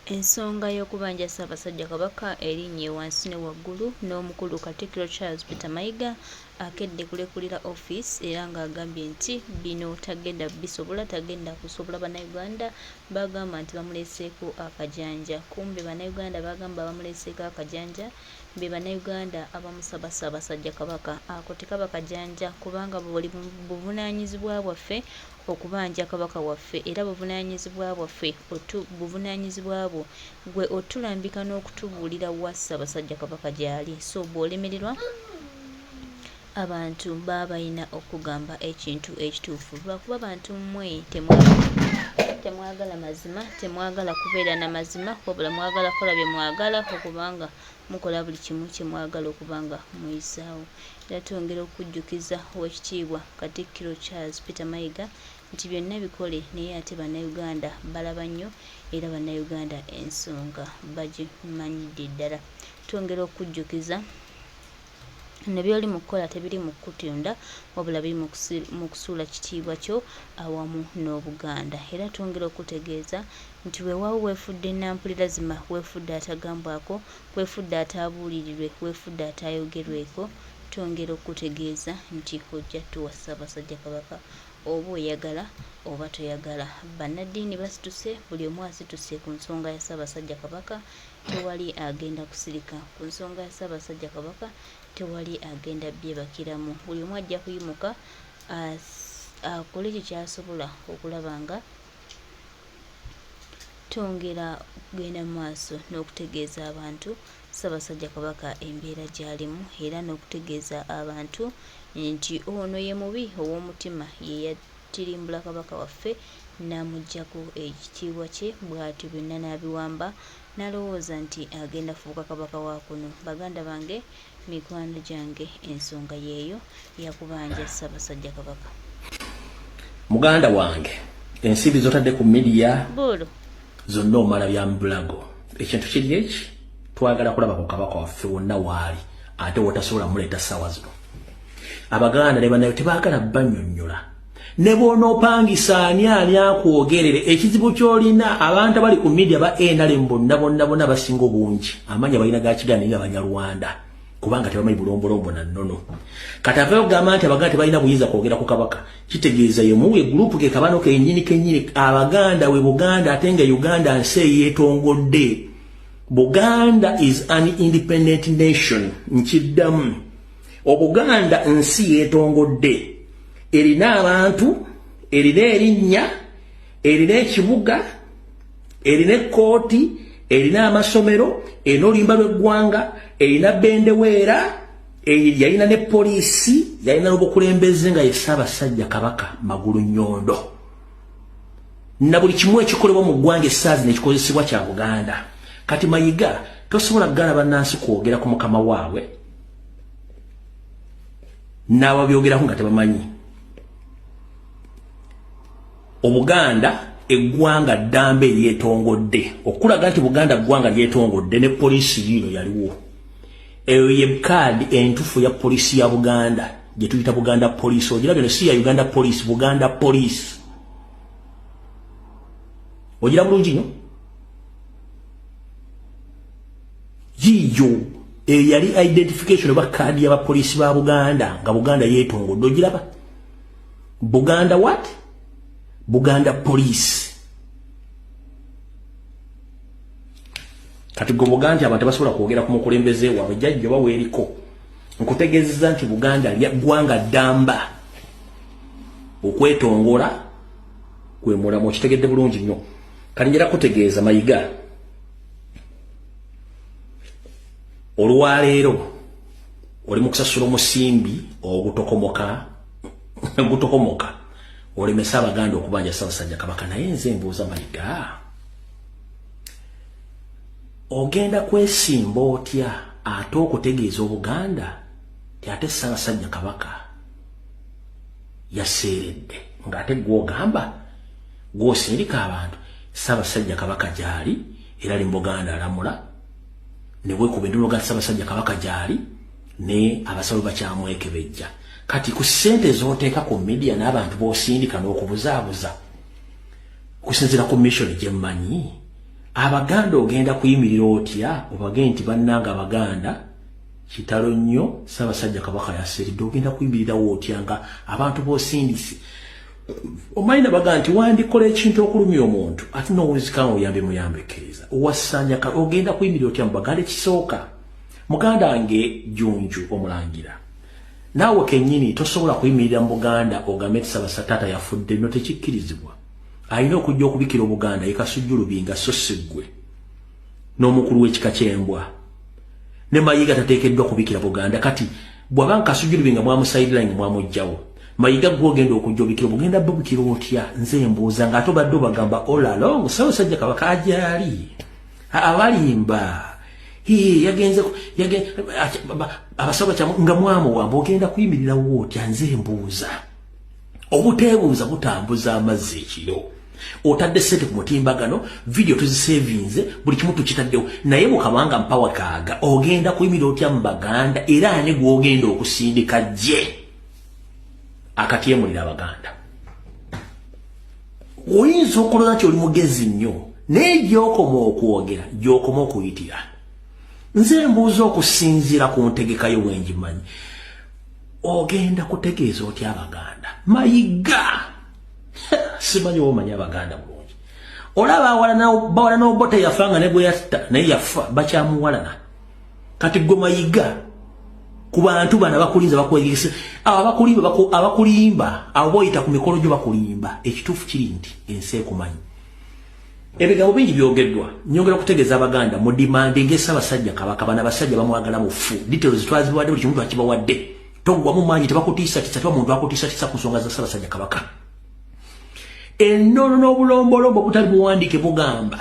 Ensonga y'okubanja Ssaabasajja Kabaka erinnye wansi ne waggulu n'omukulu Katikkiro Charles Peter Mayiga akedde kulekulira ofiisi era ng'agambye nti bino tagenda bisobola, tagenda kusobola Bannayuganda b'agamba nti bamuleeseeko akajanja. Kumbe Bannayuganda b'agamba bamuleeseeko akajanja be Bannayuganda abamusaba Ssaabasajja Kabaka. Ako tekaba kajanja kubanga buli buvunaanyizibwa bwaffe okubanja Kabaka waffe era buvunaanyizibwa bwaffe otu buvunaanyizibwa bwo ggwe otulambika n'okutubuulira wa Ssabasajja Kabaka gyali so bw'olemererwa abantu baba balina okukugamba ekintu ekituufu lwakuba bantu mmwe temwagala mazima temwagala kubeera na mazima wabula mwagala kukola bye mwagala okubanga mukola buli kimu kye mwagala okuba nga muyisaawo. Era twongera okukujjukiza Owekitiibwa Katikkiro Charles Peter Mayiga nti byonna bikole naye ate Bannayuganda balaba nnyo era Bannayuganda ensonga bagimanyidde ddala. Twongera okukujjukiza ne by'oli mu kukola tebiri mu kukutunda wabula biri mu kusuula kitiibwa kyo awamu n'Obuganda. Era twongera okukutegeeza nti weewaawo weefudde nnampulirazima, weefudde atagambwako, weefudde ataabuulirirwe, weefudde ataayogerweko, twongera okukutegeeza nti ojja tuwa Ssaabasajja Kabaka oba oyagala oba toyagala. Bannaddiini basituse, buli omu asituse ku nsonga ya Ssaabasajja Kabaka, tewali agenda kusirika ku nsonga ya Ssaabasajja Kabaka, tewali agenda byebakiramu. Buli omu ajja kuyimuka akole kye kyasobola okulaba nga twongera kugenda mu maaso n'okutegeeza abantu Ssaabasajja Kabaka embeera gy'alimu era n'okutegeeza abantu nti ono ye mubi ow'omutima ye yatirimbula Kabaka waffe n'amuggyako ekitiibwa kye bw'atyo byonna n'abiwamba n'alowooza nti agenda kufuuka Kabaka wa kuno. Baganda bange, mikwano gyange, ensonga yeeyo yakubanja Ssaabasajja Kabaka. Muganda wange, ensimbi zotadde ku media zonna omala bya mbulago. Ekintu kiri eki, twagala kulaba ku Kabaka waffe wonna waali, ate wotasobola muleeta ssaawa zino. Abaganda ne bannayo tebaagala bannyonnyola. Ne bw'onoopangisa ani ani akwogerere, ekizibu ky'olina abantu abali ku media ba NRM bonna bonna bonna basinga obungi amanya balina ga Kiganda nga Banyarwanda, kubanga tebamanyi bulombolombo na nnono. Kati avayo okugamba nti Abaganda tebalina buyinza kwogera ku Kabaka, kitegeeza ye muwe group ke kabano kennyini kennyini Abaganda we Buganda, ate nga Uganda nsi eyeetongodde. Buganda is an independent nation. Nkiddamu, Obuganda nsi yeetongodde, erina abantu, erina erinnya, erina ekibuga, erina ekkooti, erina amasomero, erina oluyimba lw'eggwanga, erina bendeweera, yalina ne poliisi, yalina n'obukulembeze nga ye Ssaabasajja Kabaka Magulu Nnyondo, na buli kimu ekikolebwa mu ggwanga essaazi nekikozesebwa kya Buganda. Kati Mayiga, tosobola kugaana bannansi kwogera ku mukama waabwe n'ababyogerako nga tebamanyi. Obuganda eggwanga ddamba eryetongodde, okulaga nti Buganda ggwanga lyetongodde. Ne poliisi yiino yaliwo, eyo ye kaadi entufu ya poliisi ya Buganda gye tuyita Buganda Police. Ogirabye no, si ya Uganda Police, Buganda Police. Ogira bulungi nnyo, yiyo eyo yali identification oba kaadi y'abapoliisi ba Buganda nga Buganda yeetongodde. Ogiraba, Buganda what? Buganda Police. Kati gwe Buganda abantu tebasobola kwogera ku mukulembeze waabwe jjajja oba weeriko. Nkutegeezezza nti Buganda ggwanga ddamba, okwetongola kwe mulamu. Okitegedde bulungi nnyo. Kati njera kutegeeza Mayiga, olwaleero oli mu kusasula omusimbi ogutokomoka gutokomoka olemesa Abaganda okubanja Ssaabasajja Kabaka. Naye nze mbuuza Mayiga, ogenda kwesimba otya ate okutegeeza Obuganda ti ate Ssaabasajja Kabaka yaseeredde, ng'ate gw'ogamba gw'osindika abantu Ssaabasajja Kabaka gy'ali era ali mu Buganda alamula, ne weekuba endulo ga Ssaabasajja Kabaka gy'ali ne abasawo bakyamwekebejja? Kati ku ssente z'oteeka ku media n'abantu b'osindika n'okubuzaabuza, kusinziira ku mission gye mmanyi, Abaganda ogenda kuyimirira otya obage nti bannanga Abaganda kitalo nnyo, Ssaabasajja Kabaka yaseeridde? Ogenda kuyimirirawo otya nga abantu b'osindise? Omanyi nabaga nti wandikola ekintu okulumya omuntu ate n'owulizika nga oyambe muyambe kkiriza owasanya. Ogenda kuyimirira otya mu Baganda? Ekisooka, muganda wange Junju Omulangira, naawe kennyini tosobola kuyimirira mu Buganda ogambe nti Ssaabasajja taata yafudde. No, tekikkirizibwa. Alina okujja okubikira Obuganda ye Kasujju Lubinga, so si ggwe n'omukulu w'ekika ky'embwa ne Mayiga. Tateekeddwa kubikira Buganda. Kati bw'aba Kasujju Lubinga mwamusideline, mwamugjawo, Mayiga gwe ogenda okujja obikira obugenda, bubikira otya? Nze mbuuza, ng'ate obadde obagamba all along Ssaabasajja Kabaka agyali. Abalimba yagenze abasawo bakyamu nga mwamuwamba. Ogenda kuyimirirawo otya? Nze mbuuza. Obuteebuuza butambuza amazzi ekiro. Otadde sente ku mutimbagano, vidiyo tuzisevinze, buli kimu tukitaddewo, naye mukabanga mpawa kaaga. Ogenda kuyimirira otya mu Baganda? Era ani gw'ogenda okusindika gye akatyemulira Abaganda? Oyinza okulooza nti oli mugezi nnyo, naye gy'okoma okwogera gy'okoma okuyitira. Nze mbuuza, okusinziira ku ntegekayo bwengimanyi, ogenda kutegeeza otya Abaganda? Mayiga, simanyi oba omanyi Abaganda bulungi. Olaba bawala n'Obote yafa nga ne gwe yatta naye yafa, bakyamuwalana. Kati gwe Mayiga, ku bantu bano abakulinza bakwegese, abo abakulimba, abakulimba abo boyita ku mikolo gyo bakulimba. Ekituufu kiri nti ensi ekumanyi. Ebigambo bingi byogeddwa. Nyongera okutegeeza Abaganda, mu demandinga Ssaabasajja Kabaka. Bano abasajja bamwagala mufu. Details twazibawadde, buli kimu twakibawadde. Toggwamu maanyi, tebakutiisatiisa, teba muntu akutiisatiisa ku nsonga za Ssaabasajja Kabaka. Ennono n'obulombolombo obutali buwandiike bugamba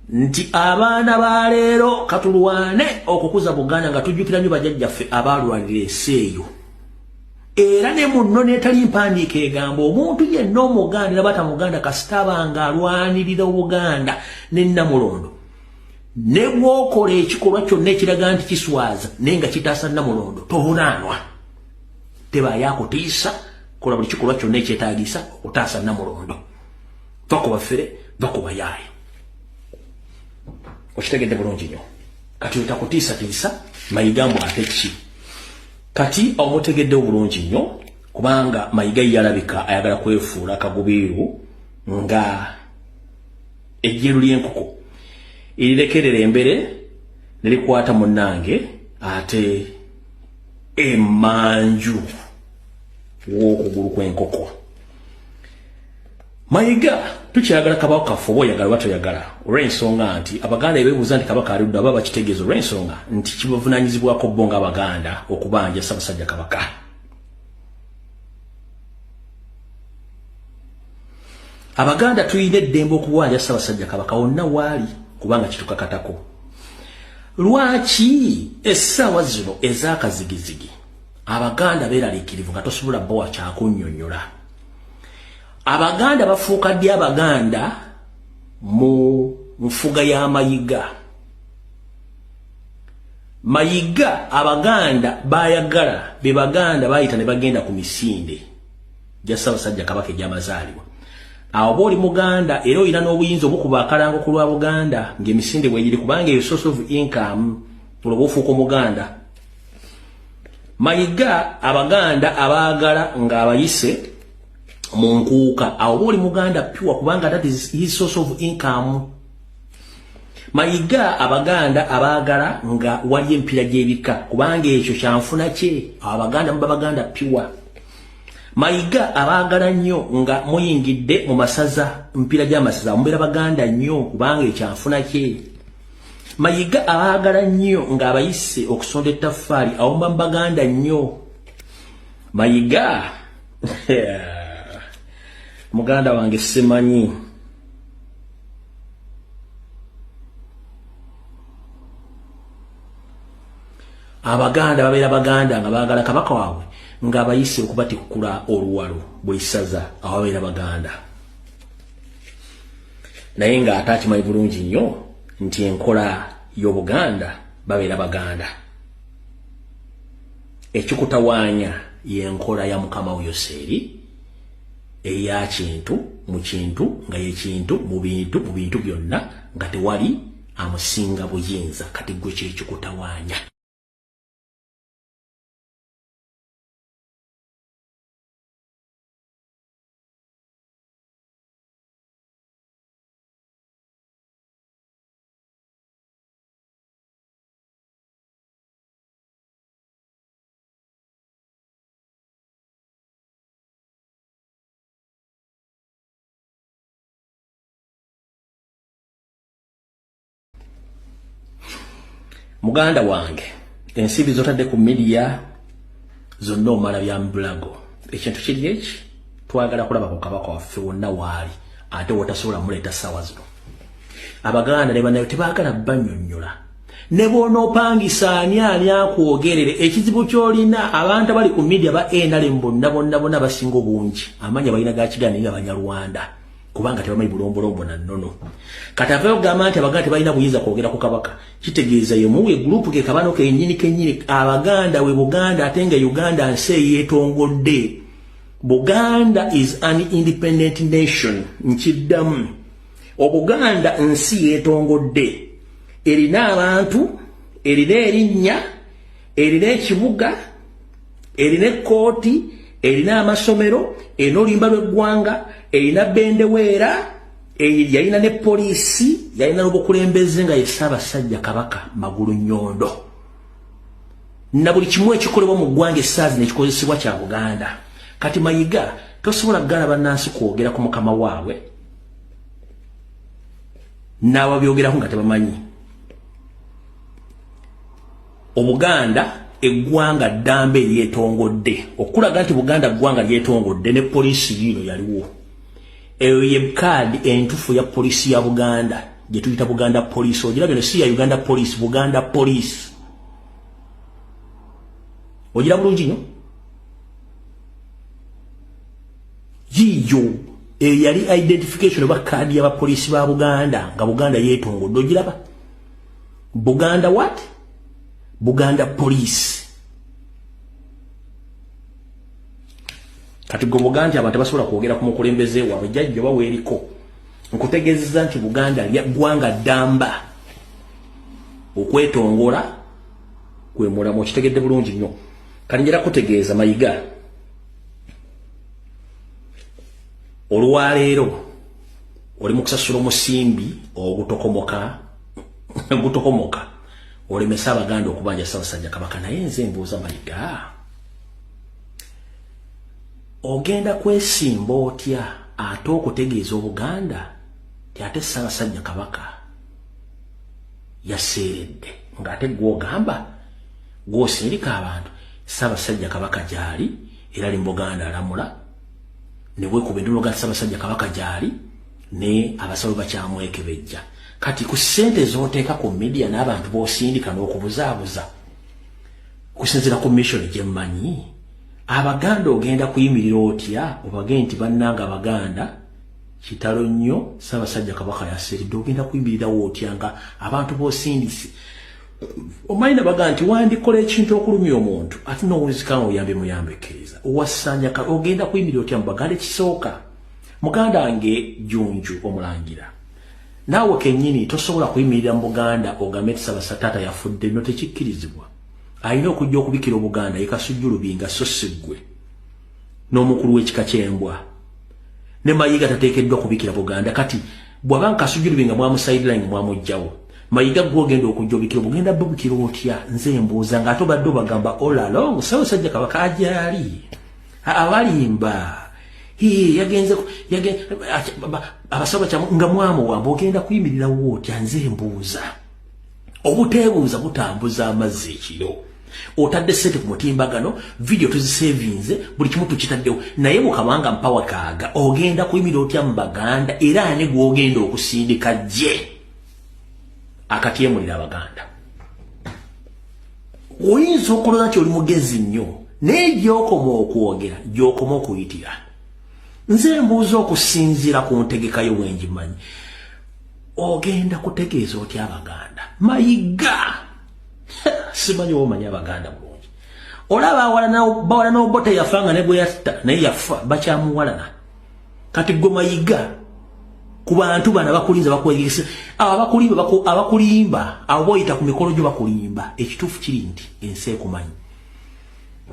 nti abaana ba leero katulwane okukuza Buganda nga tujjukira nnyo bajjajjaffe abaalwanira ensi eyo. Era ne munno netali mpandiika egamba omuntu yenna Omuganda era bata Muganda kasita abanga alwanirira Obuganda ne Namulondo, ne bw'okola ekikolwa kyonna ekiraga nti kiswaza naye nga kitaasa Namulondo, tovunaanwa. Tebaayo akutiisa. Kola buli kikolwa kyonna ekyetaagisa okutaasa Namulondo. Va ku bafere, va ku bayaayo. Okitegedde bulungi nnyo. Kati otakutiisatiisa Mayiga mbu ate ki? Kati omutegeddewo bulungi nnyo, kubanga Mayiga yalabika ayagala kwefuula kagubiiru nga ejjeru ly'enkoko erirekerera embere ne likwata munnange ate emanju w'okugulu kw'enkoko. Mayiga, tukyagala Kabaka kaffe, oba oyagala oba toyagala, olw'ensonga nti Abaganda ebeebuuza nti Kabaka aludde aba bakitegeeza, olw'ensonga nti kibavunaanyizibwako bo ng'Abaganda okubanja Ssaabasajja Kabaka. Abaganda tulina eddembe okubanja Ssaabasajja Kabaka wonna waali, kubanga kitukakatako. Lwaki essaawa zino ez'akazigizigi Abaganda beeraliikirivu nga tosobola bawa kyakunnyonnyola? Abaganda bafuuka ddi Abaganda mu nfuga ya Mayiga? Mayiga Abaganda bayagala be Baganda bayita ne bagenda ku misinde gya Ssaabasajja Kabaka egy'amazaalibwa. Awo oba oli Muganda era olina n'obuyinza obukuba akalango ku lwa Buganda ng'emisinde bwegiri, kubanga eyo source of income, olwo bw'ofuuka Omuganda. Mayiga Abaganda abaagala ng'abayise mu nkuuka, awo oba oli Muganda pure, kubanga that is his source of income. Mayiga Abaganda abaagala nga wali empiira gy'ebika, kubanga ekyo kyanfuna kye. Abaganda muba Baganda pure. Mayiga abaagala nnyo nga muyingidde mu masaza, mpiira gy'amasaza, mubeera Baganda nnyo, kubanga ekyanfuna kye. Mayiga abaagala nnyo ng'abayise okusonda ettaffaali, awo muba Baganda nnyo. Mayiga muganda wange, simanyi Abaganda babeera Baganda nga baagala Kabaka waabwe ng'abayise okubatikkula oluwalo buli ssaza, awo babeera Baganda. Naye ng'ate akimanyi bulungi nnyo nti enkola y'Obuganda babeera Baganda. Ekikutawaanya y'enkola ya mukama wo Yoseeri. Eya kintu mu kintu nga ye kintu mu bintu byonna nga tewali amusinga buyinza. Kati gwe kyekikutawaanya. Muganda wange, ensimbi zotadde ku media zonna omala bya mbulago. Ekintu kiri eki, twagala kulaba ku kabaka waffe wonna waali, ate wotasobola muleeta ssaawa zino. Abaganda ne bannayo tebaagala bannyonnyola. Ne bw'onoopangisa ani ani akwogerere, ekizibu ky'olina abantu abali ku media ba NRM bonna bonna bonna basinga obungi, amanya balina ga Kiganda nga Banyarwanda, kubanga tebamanyi bulombolombo na nnono. Kati avayo okugamba nti Abaganda tebalina buyinza kwogera ku kabaka, kitegeeza ye muwe group ke kabano kennyini kennyini Abaganda we Buganda, ate nga Uganda nsi eyeetongodde. Buganda is an independent nation. Nkiddamu, Obuganda nsi yeetongodde, erina abantu, erina erinnya, erina ekibuga, erina ekkooti, erina amasomero, erina oluyimba lw'eggwanga, erina bendeweera, yalina ne poliisi, yalina n'obukulembeze nga ye Ssaabasajja Kabaka Magulu Nnyondo. Na buli kimu ekikolebwa mu ggwanga essaazi n'ekikozesebwa kya Buganda. Kati Mayiga tosobola kugaana bannansi kwogera ku mukama waabwe n'ababyogerako nga tebamanyi. Obuganda eggwanga ddamba eryetongodde, okulaga nti Buganda ggwanga lyetongodde, ne poliisi yiino yaliwo. Eyo ye kaadi entufu ya poliisi ya Buganda gye tuyita Buganda Police. Ogirabye no, si ya Uganda Police, Buganda Police. Ogira bulungi nnyo. Yiyo eyo yali identification oba kaadi y'abapoliisi ba Buganda nga Buganda yeetongodde. Ogiraba Buganda what? Buganda Police. Kati gwe Buganda abantu tebasobola kwogera ku mukulembeze waabwe jjajja oba weeriko. Nkutegeezezza nti Buganda ggwanga ddamba, okwetongola kwe mulamu. Okitegedde bulungi nnyo. Kati njala kutegeeza Mayiga, olwaleero oli mu kusasula omusimbi ogutokomoka gutokomoka olemesa Abaganda okubanja Ssaabasajja Kabaka. Naye nze mbuuza Mayiga, ogenda kwesimba otya ate okutegeeza Obuganda ti ate Ssaabasajja Kabaka yaseeredde, ng'ate gw'ogamba gw'osindika abantu Ssaabasajja Kabaka gy'ali era ali mu Buganda alamula, ne weekuba endulo ga Ssaabasajja Kabaka gy'ali ne abasawo bakyamwekebejja. Kati ku ssente z'oteeka ku media n'abantu b'osindika n'okubuzaabuza kusinziira ku mission gye mmanyi, Abaganda ogenda kuyimirira otya obage nti bannanga Abaganda kitalo nnyo Ssaabasajja Kabaka yaseeredde? Ogenda kuyimirirawo otya nga abantu b'osindise omanyi nabaga nti wandikola ekintu okulumya omuntu ate n'owulizika nga oyambe muyambe kkiriza owasanya? Ogenda kuyimirira otya mu Baganda? Ekisooka, muganda wange Junju Omulangira, naawe kennyini tosobola kuyimirira mu Buganda ogambe nti Ssaabasajja taata yafudde. No, tekikkirizibwa. Alina okujja okubikira Obuganda ye Kasujju Lubinga, so si ggwe n'omukulu w'ekika ky'embwa. Ne Mayiga tateekeddwa kubikira Buganda. Kati bw'aba Kasujju Lubinga mwamusideline, mwamuggyawo, Mayiga gwe ogenda okujja obikira obugenda bubikira otya? Nze mbuuza, ng'ate obadde obagamba all along Ssaabasajja Kabaka agyali. Abalimba yagenze abasawo bakyamu nga mwamuwamba, ogenda kuyimirirawo otya? Nze mbuuza. Obuteebuuza butambuza amazzi ekiro. Otadde sente ku mutimbagano, vidiyo tuzisevinze, buli kimu tukitaddewo, naye mukabanga mpawa kaaga ogenda kuyimirira otya mu Baganda? Era ani gw'ogenda okusindika gye akatyemulira Abaganda? Oyinza okuloza nti oli mugezi nnyo, naye gy'okoma okwogera gy'okoma okuyitira. Nze mbuuza, okusinziira ku ntegekayo bwengimanyi, ogenda kutegeeza otya Abaganda? Mayiga, simanyi oba omanyi Abaganda bulungi. Olaba bawala n'Obote yafa nga ne gwe yatta naye yafa, bakyamuwalana. Kati gwe Mayiga, ku bantu bano abakulinza bakwegesa, abakulimba, abakulimba abo boyita ku mikolo gyo bakulimba. Ekituufu kiri nti ensi ekumanyi.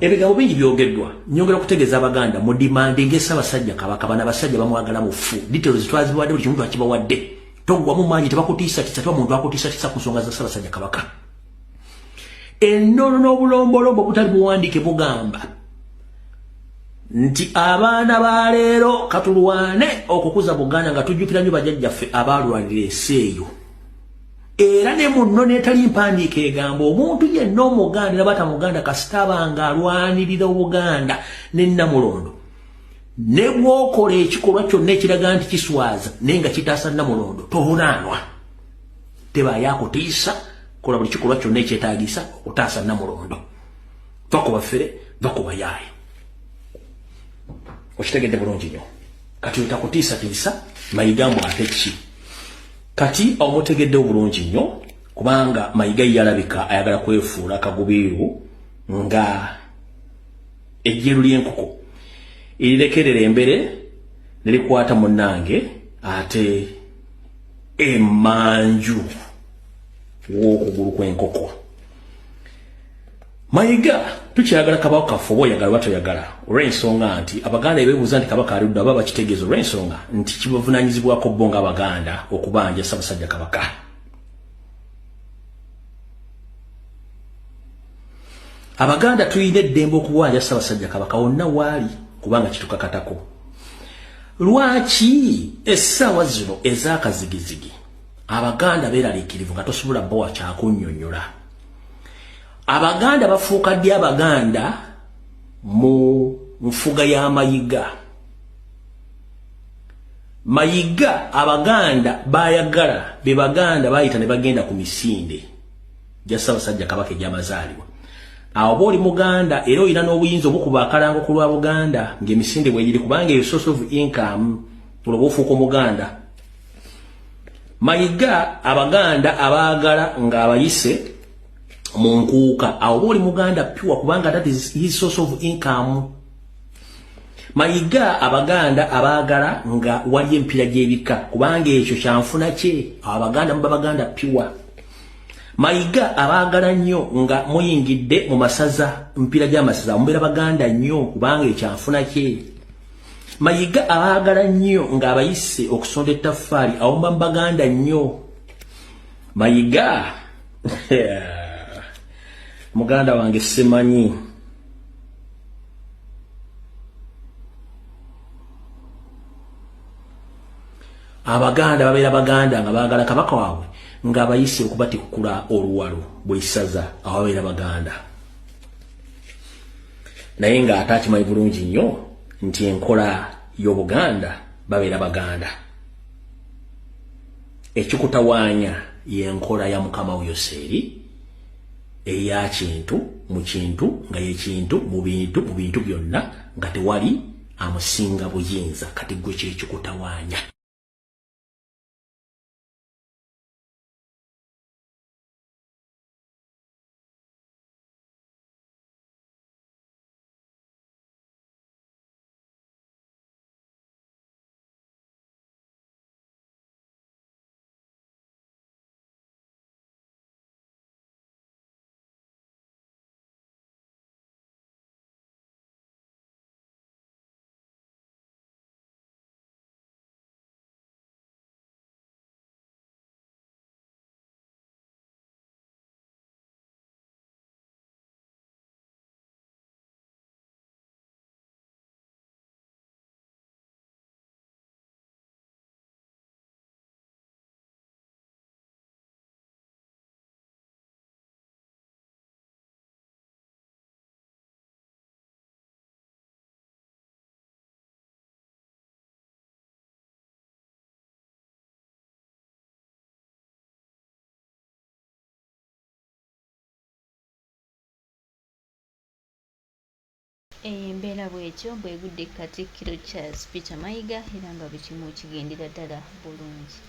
Ebigambo bingi byogeddwa. Nyongera okutegeeza Abaganda, mu demanding Ssaabasajja Kabaka. Bano abasajja bamwagala bufu. Details twazibawadde, buli kimu twakibawadde. Toggwamu maanyi, tebakutiisatiisa, teba muntu akutiisatiisa ku nsonga za Ssaabasajja Kabaka. Ennono n'obulombolombo obutali buwandiike bugamba nti abaana ba leero katulwane okukuza Buganda nga tujjukira nnyo bajjajjaffe abaalwanira ensi eyo. Era ne munno netali mpandiika egamba omuntu yenna Omuganda era bata Muganda kasita abanga alwanirira Obuganda ne Nnamulondo, ne bw'okola ekikolwa kyonna ekiraga nti kiswaza naye nga kitaasa Nnamulondo, tovunaanwa. Tebaayo akutiisa. Kola buli kikolwa kyonna ekyetaagisa okutaasa Nnamulondo. Va ku bafere, va ku bayaayo. Okitegedde bulungi nnyo. Kati otakutiisatiisa Mayiga mbu ate ki? Kati omutegedde obulungi nnyo, kubanga Mayiga yalabika ayagala kwefuula kagubiiru nga ejjeru ly'enkoko erirekerera embere ne likwata munnange ate emanju w'okugulu kw'enkoko. Mayiga, tukyagala Kabaka kaffe, oba oyagala oba toyagala, olw'ensonga nti Abaganda ebeebuuza nti Kabaka aludde aba bakitegeeza, olw'ensonga nti kibavunaanyizibwako bo ng'Abaganda okubanja Ssaabasajja Kabaka. Abaganda tulina eddembe okubanja Ssaabasajja Kabaka wonna waali, kubanga kitukakatako. Lwaki essaawa zino ez'akazigizigi Abaganda beeraliikirivu nga tosobola bowa kyakunnyonnyola? Abaganda bafuuka ddi Abaganda mu nfuga ya Mayiga? Mayiga Abaganda bayagala be Baganda bayita ne bagenda ku misinde gya Ssaabasajja Kabaka egy'amazaalibwa. Awo oba oli Muganda era olina n'obuyinza obukuba akalango ku lwa Buganda ng'emisinde bwegiri, kubanga eyo source of income olwo bw'ofuuka Omuganda. Mayiga Abaganda abaagala ng'abayise mu nkuuka, awo oba oli Muganda pure, kubanga that is his source of income. Mayiga Abaganda abaagala nga wali empiira gy'ebika, kubanga ekyo kyanfuna kye. Awo Abaganda muba Baganda pure. Mayiga abaagala nnyo nga muyingidde mu masaza, mpiira gy'amasaza, mubeera Baganda nnyo, kubanga ekyanfuna kye. Mayiga abaagala nnyo ng'abayise okusonda ettaffaali, awo muba Baganda nnyo. Mayiga muganda wange, simanyi Abaganda babeera Baganda nga baagala Kabaka waabwe ng'abayise okubatikkula oluwalo buli ssaza, awo babeera Baganda. Naye ng'ate akimanyi bulungi nnyo nti enkola y'Obuganda babeera Baganda. Ekikutawaanya y'enkola ya Mukama Yoseeri eya kintu mu kintu, nga ye kintu mu bintu, mu bintu byonna, nga tewali amusinga buyinza. Kati gwe kyekikutawaanya. Eyo embeera bwetyo bwegudde Katikkiro Charles Peter Mayiga, era nga buli kimu kigendera ddala bulungi.